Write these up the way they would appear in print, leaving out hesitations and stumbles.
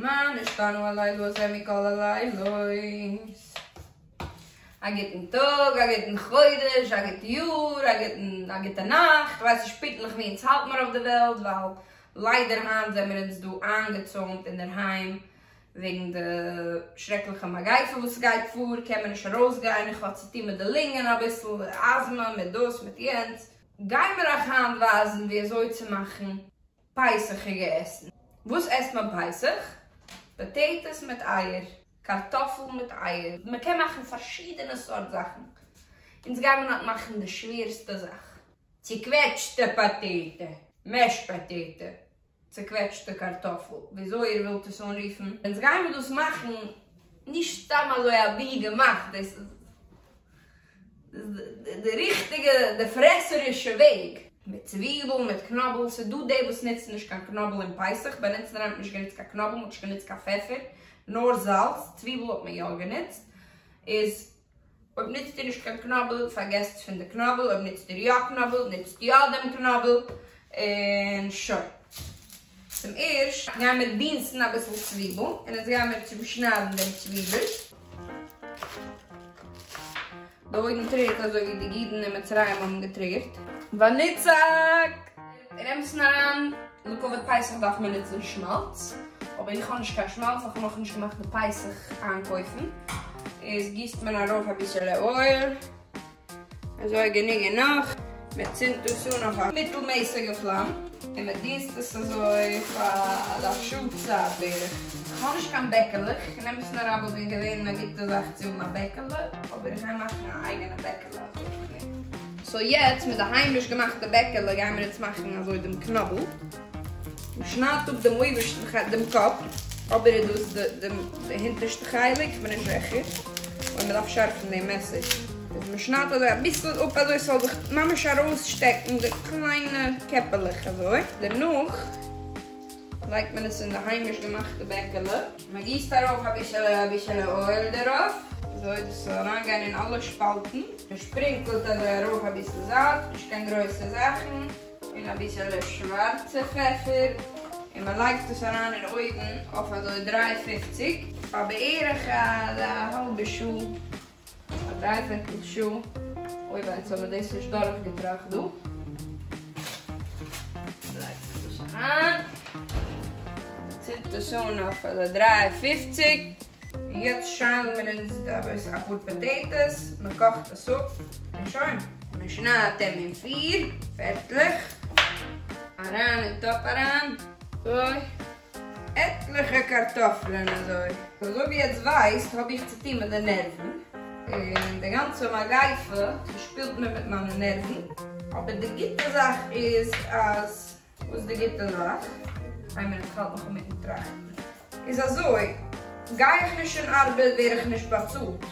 מה נשתנה הלילה הזה מכל הלילות? א גוטן טאג, א גוטן חודש, א גוט יאר, א גוטן, א גוטע נאכט, כ'ווייס נישט פונקטליך וואו אונז האלט מיר אויף די וועלט, ווייל ליידער היינט זעמיר אונז דא איינגעצוימט אינדערהיים וועגן די שרעקליכע מגיפה וואס גייט פאר, קען מען נישט ארויסגיין, איך האב צוטון מיט די לונגען אביסל, אזמע, מיט דאס מיט יענץ. גיימיר אייך היינט ווייזן ווי אזוי צו מאכן פסח'יגע עסן. וואס עסט מען פסח? פאטעיטאס מיט אייער, קארטאפל מיט אייער, מען קען מאכן פארשידענע סארט זאכן, אונז גיימיר היינט מאכן די שווערסטע זאך. צוקוועטשטע פאטעיטע, מעש פאטעיטע, צוקוועטשטע קארטאפל, וויאזוי איר ווילט עס אנרופן, אונז גיימיר דאס מאכן נישט סתם אזוי אבי געמאכט, דאס איז די ריכטיגע די פרעסערישע וועג, מיט צוויבל, מיט קנאבל, ס'איז דא די וואס נוצן נישט קיין קנאבל אין פסח, ביי אונז אינדערהיים האט מען נישט גענוצט קיין קנאבל, מ'האט נישט גענוצט קיין פעפער, נאר זאלץ, צוויבל האט מען יא גענוצט, איז אויב נוצט איר נישט קיין קנאבל, פארגעסט פון די קנאבל, אויב נוצט איר יא קנאבל, נוצט יא דעם קנאבל, און שוין. צום ערשט גייען מיר דינסטן אביסל צוויבל, און אונז גייען מיר צושניידן דעם צוויבל. די אויגן טרערט אזוי ווי די אידן אין מצרים האבן געטרערט. ונצעק! אין אמת'ן אריין, לכבוד פסח דארף מען נוצן שמאלץ, אבער איך האב נישט קיין שמאלץ, איך האב נאכנישט געמאכט די פסח איינקויפן, איז גיסט מען ארויף אביסעלע אויל, אזוי גענוג און נאך, מען צינדט דאס אן אויף א מיטלמעסיגע פלאם, און מען דינסט עס אזוי פאר א שעה צייט בערך. איך האב נישט קיין בעקעלעך, אין אמת'ן אריין וואלט ווען געווען א גוטע זאך צו האבן א בעקעלע, אבער איך גיי מאכן א אייגענע בעקעלע אזוי איך לערן. סאו יעצט מיט די היימיש געמאכטע בעקעלע גייען מיר יעצט מאכן אזוי דעם קנאבל. מען שניידט אפ דעם אויבערשטן חלק, דעם קאפ, אבער איז דאס די די הינטערשטע חלק, איך בין נישט זיכער, אויב מען דארף שארפן דעם מעסער. איז מען שניידט אזוי אביסל אפ אזוי ס'זאל זיך ממש ארויסשטעקן די קליינע קעפעלעך אזוי, דערנאך לייגט מען עס אין די היימיש געמאכטע בעקעלע. מען גיסט ארויף אביסעלע אביסעלע אויל דערויף, אזוי דאס זאל אריינגיין אין אלע שפאלטן. מען שפרינקלט אזוי ארויף אביסל זאלץ, נישט קיין גרויסע זאכן, און אביסעלע שווארצע פעפער, און מען לייגט עס אריין אין אויוון אויף אזוי דריי פופציג פאר בערך א האלבע שעה, א דרייפערטל שעה, אוי וויי יעצט האבן מיר דאס נישט דורכגעטראכט דא. לייגט מען דאס אריין, מען צינדט עס אן אויף אזוי דריי פופציג. און יעצט שיילן מיר אונז אביסל אפאר פאטעיטאס, מען קאכט עס אפ, און שוין. מען שניידט אים אין פיר פערטלעך, אריין אין טאפ אריין, אזוי, עטליכע קארטאפלען אזוי. אזוי ווי עטס ווייסט האב איך צוטון מיט די נערוון, און די גאנצע מגיפה צושפילט מיר מיט מיינע נערוון, אבער די גוטע זאך איז אז. וואס איז די גוטע זאך? איין מינוט איך האלט נאך אינמיטן טראכטן. איז אזוי, גיי איך נישט אין ארבעט ווער איך נישט באצאלט.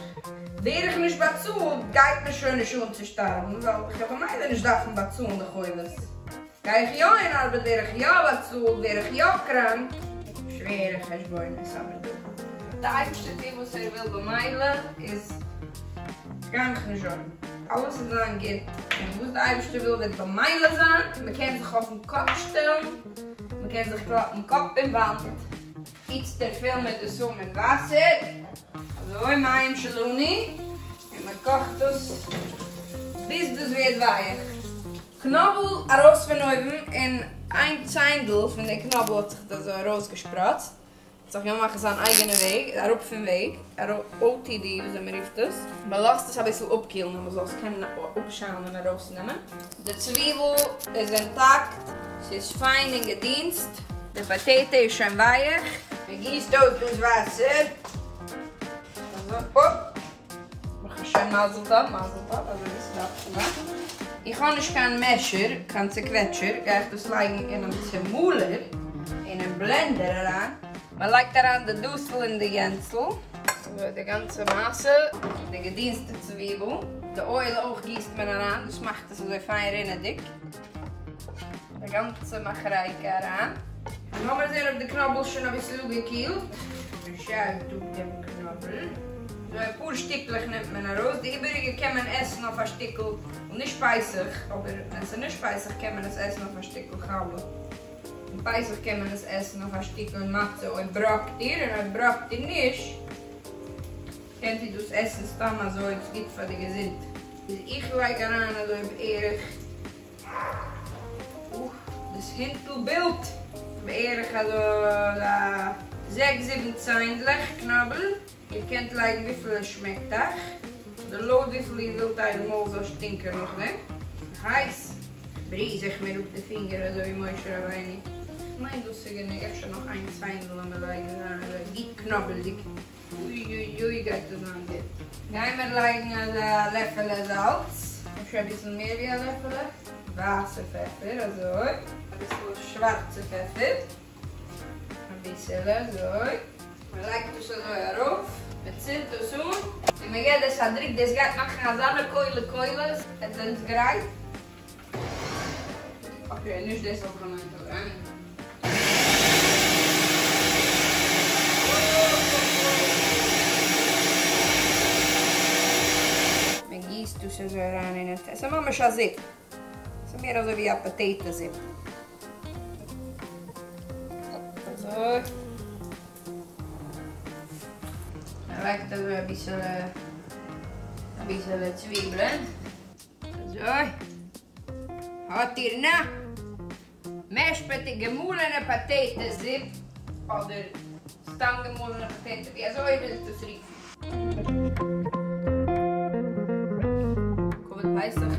ווער איך נישט באצאלט גייט מיר שוין נישט אן צו שטארבן ווייל איך וועל במילא נישט דארפן באצאלן די חובות. גיי איך יא אין ארבעט ווער איך יא באצאלט, ווער איך יא קראנק. שווערע חשבונות אבער דא. די אייבערשטער טוט וואס ער וויל במילא איז גיי מיך נישט זארגן. אלעס וועט זיין גוט, און וואס די אייבערשטער וויל וועט במילא זיין, מען קען זיך אויפן קאפ שטעלן, מען קען זיך קלאפן קאפ אין וואנט. איצטער פילן מיר דאס אן מיט וואסער, אזוי מים שלנו, און מען קאכט דאס ביז דאס ווערט ווייעך. קנאבל ארויס פון אויוון, און איין ציינדל פון די קנאבל האט זיך אזוי ארויסגעשפראצט, האט זיך געמאכט זיין אייגענע וועג, אראפ פון וועג, OTD וויאזוי מען רופט עס. מען לאזט עס אביסל אפקילן אז מען זאל עס קענען אפשיילן און ארויסנעמען. די צוויבל איז אינטאקט, ס'איז פיין און געדינסט. די פאטעיטע איז שוין ווייעך. מען גיסט אויס דאס וואסער. אזוי, אופ. ברוך השם מזל טוב מזל טוב אזוי ווי ס'דארף צו זיין. איך האב נישט קיין מעשער, קיין צוקוועטשער, גיי איך דאס לייגן אינעם צומאלער, אינעם בלענדער אריין. מען לייגט אריין די דאסל און די יענצל, אזוי די גאנצע מעשה, די געדינסטע צוויבל, די אויל אויך גיסט מען אריין, דאס מאכט עס אזוי פיין רינעדיג. די גאנצע מאכערייקע אריין. לאמיר זען אויב די קנאבל איז שוין אביסל אפגעקילט. מען שיילט אפ דעם קנאבל. אזוי אפאר שטיקלעך נעמט מען ארויס, די איבעריגע קען מען עסן אויף א שטיקל, נישט פסח, אבער ווען ס'איז נישט פסח קען מען עס עסן אויף א שטיקל חלה. אום פסח קען מען עס עסן אויף א שטיקל מצה אויב בראקט איר, און אויב בראקט איר נישט קענט איר דאס עסן סתם אזוי, ס'איז גוט פאר די געזונט. איז איך לייג אריין אזוי בערך, אוף, דאס הינטל בילט, בערך אזוי א זעקס זיבן ציינדלעך קנאבל, איר קענט לייגן וויפיל עס שמעקט אייך, אדער לויט וויפיל איר ווילט אייער מויל זאל שטינקען נאכדעם. הייס, ברי זיך מיר אפ די פינגער אזוי ווי משה רבינו. כ'מיין דאס איז גענוג, אפשר נאך איין ציינדל לאמיר לייגן זיין אזוי גוט קנאבלדיג. אוי אוי אוי גייט דאס זיין גוט. גיימער לייגן אזא לעפעלע זאלץ, אפשר אביסל מער ווי א לעפעלע, ווייסע פעפער אזוי, אביסל שווארצע פעפער. אביסעלע אזוי, מען לייגט דאס אזוי ארויף, מען צינדט דאס אן, און מען געט דאס א דריק, דאס גייט מאכן אזאנע קולי קולות, עטס זענטס גרייט? okay, נישט דאס האב איך געמיינט אבער עניוועי. מען גיסט דאס אזוי אריין אין עס איז ממש א זופ, ס'איז מער אזוי ווי א potato זופ. אזוי. מען לייגט אזוי אביסעלע אביסעלע צוויבלען. אזוי. האט איר נא mashed געמאלענע potato זופ אדער סתם געמאלענע potato ווי אזוי איר ווילט עס רופן. לכבוד פסח.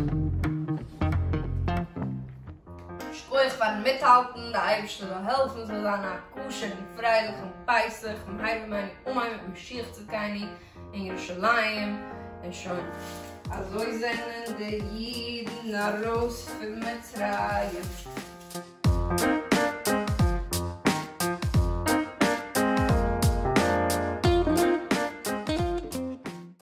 שכוח פארן מיטהאלטן, די אייבערשטער זאל העלפן ס'זאל זיין א כשר'ן פרייליכן פסח, במהרה בימינו אמן מיט משיח צדקינו אין ירושלים, און שוין. אזוי זענען די אידן ארויס פון מצרים.